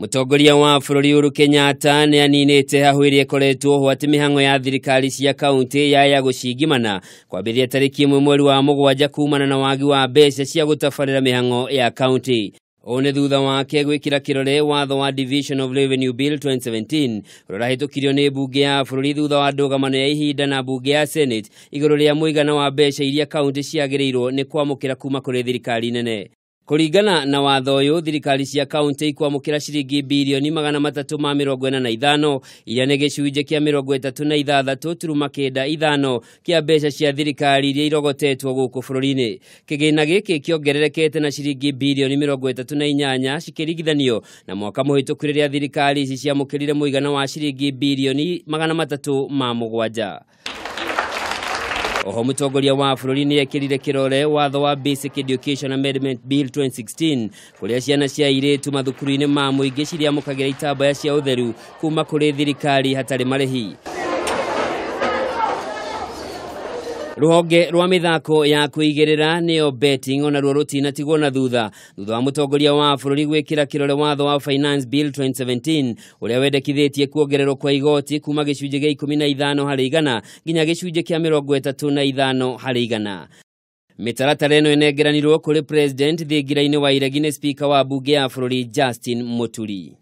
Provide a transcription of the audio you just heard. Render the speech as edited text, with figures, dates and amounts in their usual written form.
Mũtongoria wa bũrũri Uhuru Kenyatta nĩ aninĩte hahũ ĩrĩa ĩkoretwo ho atĩ mĩhang'o ya thirikari cia kaunti yaya gũcingimana kwambĩrĩria tarĩki 1 mweri wa 7 kumana na wagi wa mbeca cia gũtabarĩra mĩhang'o ya kaunti. Ũũ nĩ thutha wake gwĩkĩra kĩrore watho wa Division of Revenue Bill 2017 ũrĩa ũrahĩtũkirio nĩ mbunge ya bũrũri thutha wa ndũgamano ya ihinda na mbunge ya Senate igũrũ rĩa mũigana wa mbeca iria kaunti ciagĩrĩirwo nĩ kwamũkĩra kuma kũrĩ thirikari nene. Kũringana na watho ũyũ, thirikari cia kaunti ikwamũkĩra ciringi birioni 345 iria nĩ gĩcunjĩ kĩa 36.95 kĩa mbeca cia thirikari iria irogotetwo gũkũ bũrũri-inĩ. Kĩgĩna gĩkĩ kĩongererekete na ciringi birioni 38 cikĩringithanio na mwaka mũhĩtũku rĩrĩa thirikari ici ciamũkĩrire mũigana wa ciringi birioni 307. Oho mũtongoria wa bũrũri nĩ ekĩrire kĩrore watho wa Basic Education Amendment Bill 2016 kũrĩa ciana cia airĩtu mathukuru-inĩ ma mũingĩ ciriamũkagĩra itambaya cia ũtheru kuma kũrĩ thirikari hatarĩ marĩhi. Rũhonge rwa mĩthako ya kũigĩrĩra nĩyo betting onaruo rũtinatigwo na thutha thutha wa mũtongoria wa bũrũri gwĩkĩra kĩrore watho wa Finance Bill 2017 ũrĩa wendekithĩtie kuongererwo kwa igoti kuma gĩcunjĩ gĩa 15 harĩ igana nginya gĩcunjĩ kĩa 35 harĩ igana. Mĩtaratara ĩno ĩnengeranirwo kũrĩ President thingira-inĩ wa iregi nĩ Speaker wa mbunge ya bũrũri Justin Muturi.